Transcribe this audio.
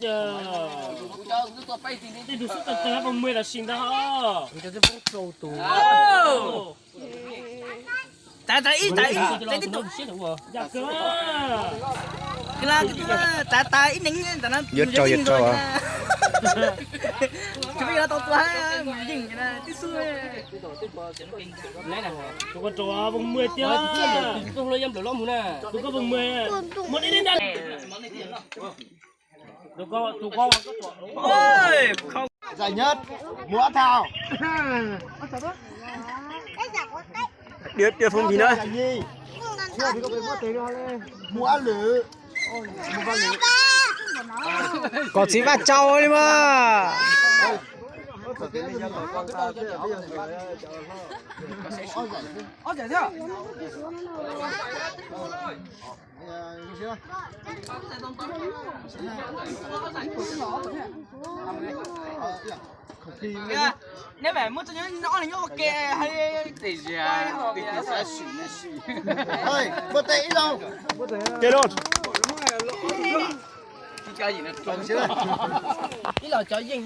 Tej tus xub tawg tawg pos muag tam sim ntag os. Tas tas ib tas ib tas ib tus. Yam kawg. Tas tas ib neeg tas no. Yuav tsaug yuav tsaug. Tsis peb yuav tau tua mus yeej tib xub. Tus koj rau pos muag tiag. Tus koj pos muag. Muag deb deb ntag. Giải nhất, mua áo thao. Đưa, đưa phong bì nữa. Mua áo lự. Kom txiv vaj tsau li mas. Neb muab txoj nyob ob leeg nyob ua ke. Ib los cov yeej.